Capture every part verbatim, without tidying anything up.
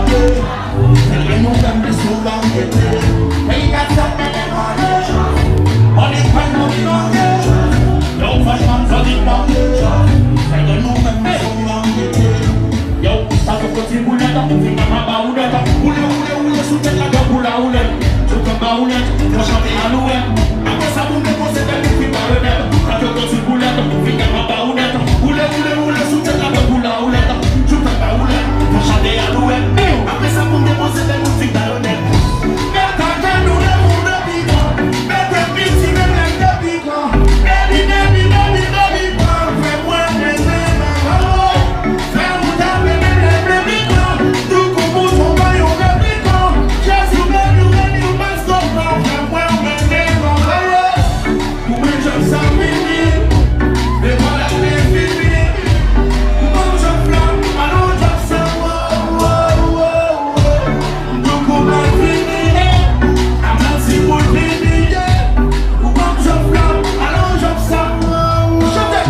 Sèl gen nou menm plis nou varyete. Peyi Gad sa mennen mande. Money kwè nou ki mande. Yo franchman sòti mande. Sèl gen nou menm plis nou varyete. Yo, sa fè ti boulèt, pou vin nan ba ou dèt. Woule, woule, woule sou tèt la, tankou la woulèt. Sou tèt ba woulèt, fò chante alouwèt. Apre sa, pou m depoze bèl, pou vin ba yo dèt. Tankou ti boulèt, pou vin nan ba ou dèt. Woule, woule, woule sou tèt la, tankou la woulèt. Sou tèt ba woulèt, fò chante alouwèt. Apre sa, pou m depoze bèl, pou vin ba yo dèt. Mete ajenou devan de pikan. Mete piti, mete de pikan. Baby, baby, baby, baby, pa fè mwen mennen nan kò. Fè ou tape mete replikan. Douko bouton pa yon replikan. Jezi beni w, beni w, pastè pa fè mwen mennen nan kò. Pou mwen djòb sa fini. Devan lane fini. Ou ban m djòb la, alon djòb sa, wo, wo, wo, wo. Douko mal fini, atann si pou l fini, yeah. Ou ban m jòf la, alon jòf sa. Chante.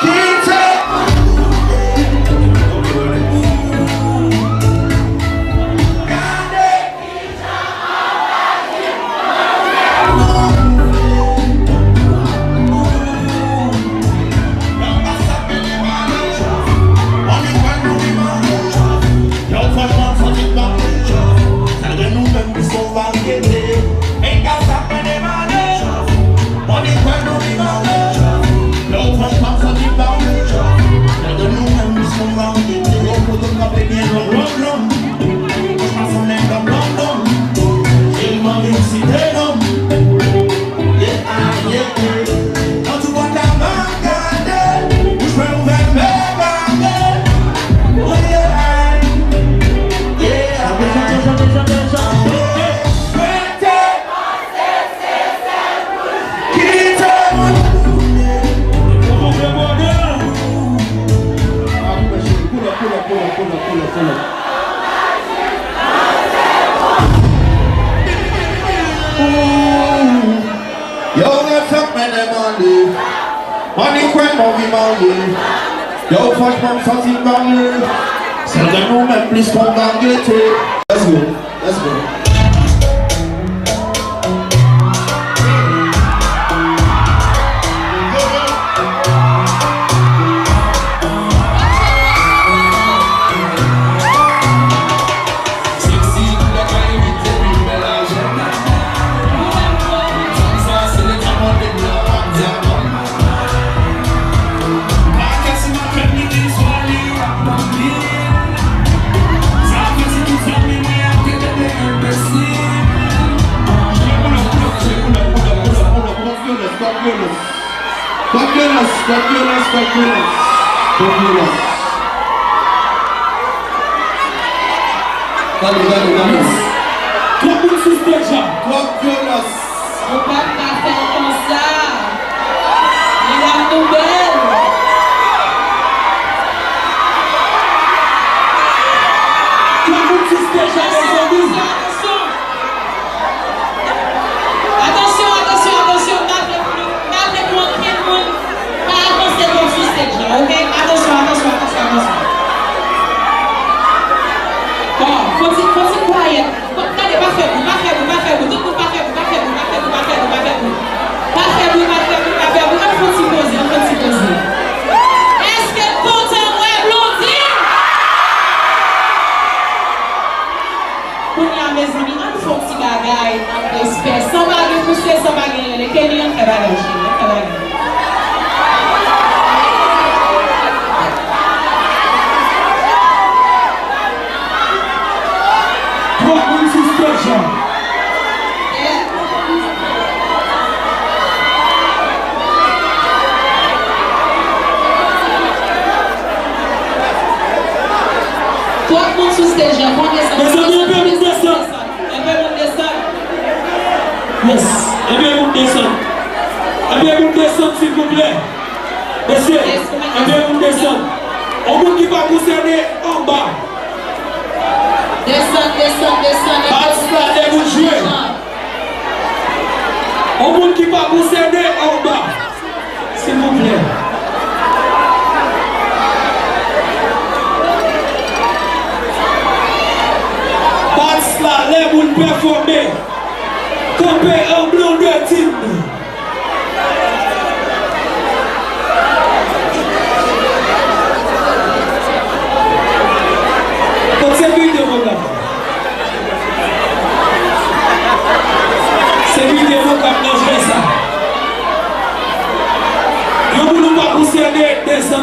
Kite. Gade. Yo, franchman, santi m pa. Sèl gen nou menm ki son varyete. Menm gaz ap mennen male. Money kwè nou ki male. Yo, franchman, santi m pa. Sèl gen nou menm ki son varyete. Yo, kote m kanpe byen long, long, long. Franchman, sonnen long, long, long. Tèlman li site non m. Yeah, ah, yeah, yeah. Nan tout bò ta va gade, bouch mwen ouvè, m gade. Oh, yeah, yeah. Chante, chante, chante, chante, chante. Prete. Kite. Pull up, pull up, pull up, pull up, pull up, pull up. Yo, rèv sa k mennen m ale. Money kwè m anvi marye. Yo, franchman, m santi m marye. Sèl gen nou menm plis kon varyete. Let's go, let's go. Twòp vyolans, twòp vyolans, twòp vyolans, twòp vyolans. Gade, gade, gade. Twòp moun sou stage la. Twòp vyolans. Nou p ap ka fè l konsa. Medam nou bèl. Twòp moun sou stage la, mezanmi. Atansyon, atansyon, atansyon, m pa vle pou nou, m pa vle pou okenn moun pa avanse twòp sou stage la, oke? Atansyon, atansyon, atansyon, atansyon. Bon, fò ti, fò ti kwayèt. Bon, gade, pa fè bri, pa fè bri, pa fè bri. Tout moun pa fè bri, pa fè bri, pa fè bri, pa fè bri, pa fè bri. Pa fè bri, pa fè bri, pa fè bri. Ann fè ti poze, ann fè ti poze. Èske n kontan wè Blondine? Kounye a, mezanmi, ann fè yon ti bagay an respè. San pa gen pouse, san pa gen rele. Kenny, ann fè bagay, cheri, ann fè bagay. Twòp moun sou stage la. Twòp moun sou stage la. Konbyen sa? Mezanmi, anpil moun desann. Enpe moun desann. Yes. Enpe moun desann. Enpe moun desann, silvouplè. Mesye, enpe moun desann. Yon moun ki pa konsène, anba. Desann, desann, desann. Atis la, debout jwe. Yon moun ki pa konsène, anba. Silvouplè.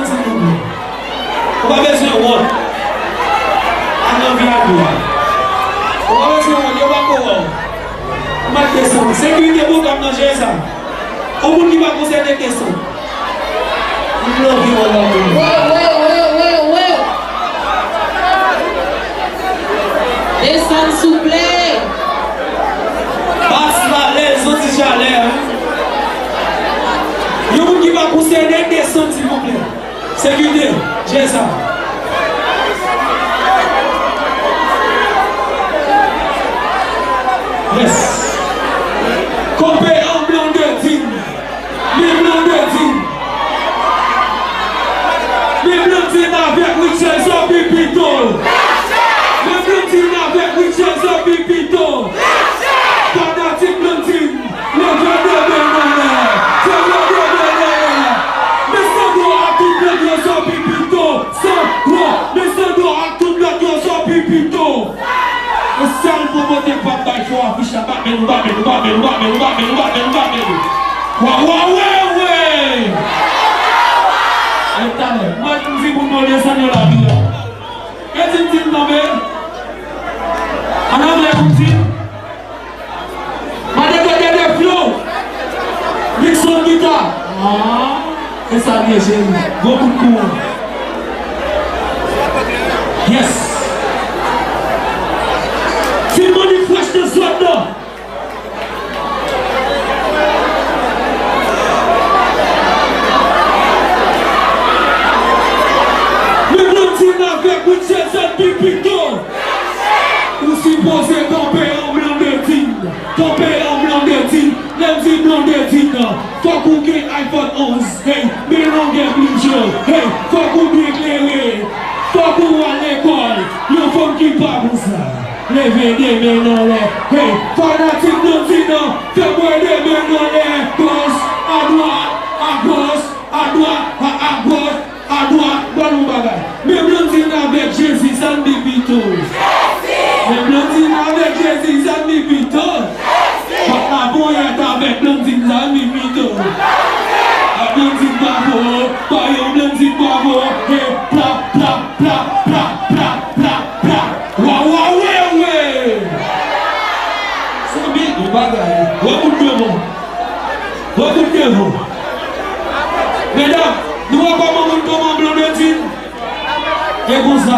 Ou pa bezwen wont. Al nan V I P a. Ou pa bezwen wont, yo pa ko wè w. Ou mèt desann. Sekirite pwogram nan jere sa. Yon moun ki pa konsène desann. M love you all. Wow, wow, wow, wow, wow. Desann souple. Bas la, lèzoti chalè, hein. Yon moun ki pa konsène, desann, silvouplè. Sekirite, jere sa. Yes. Kanpe an Blondedine. Men Blondedine. Men Blondine avèk Richard Jean Pipito. Men Blondine avèk Richard Jean Pipito. Fanatik Blondine. Leve de men nou anlè. Fè leve de men nou anlè. Met sa dlo a tout lòt yo sò pi pito. Sa dlo. Met sa dlo a tout lòt yo sò pi pito. E sèl pwomotè k p ap bay fò afich la. Bat men nou, bat men nou, bat men nou, bat men nou, bat men nou, bat men nou, bat men nou. Wa, wa, we, we. E talè. Mwen di moun yo desann yo lavi a. Redi m di m tonbe. An anglè pou m di. Mande Dede de Flo. Nixon gita. Ah, e sa byen cheri. Gwo kout kouran. Yes. Team Money Fresh nan zòn nan. Men Blondine avèk Richard Jean Pipito. Ou sipoze kanpe an Blondedine. Kanpe an Blondedine. Lè m di Blondedine, fòk ou gen iPhone onz. Hey, men longè plij yo. Hey, fòk ou byen klere. Fòk ou al lekòl. Yon fanm ki pa konsa. Leve de men n anlè. Hey, fanatik Blondine, fè m wè de men n anlè. Gòch, adwat, agòch, adwat, a, agòch, adwat. Ban nou bagay. Men Blondine avèk Jezi, sa n pi pito. Men Blondine avèk Jezi, sa n pi pito. Bat laponyèt avèk Blondine, sa n pi pito. A Blondine bravo, ba yo Blondine bravo. Hey, pla, pla, pla, pla, pla, pla, pla. Wa, wa, we, we. Sanbi, yon bagay. Wè kout devan. Wè kout devan. Medam, nou wè kòman moun kòman Blondedine? E konsa.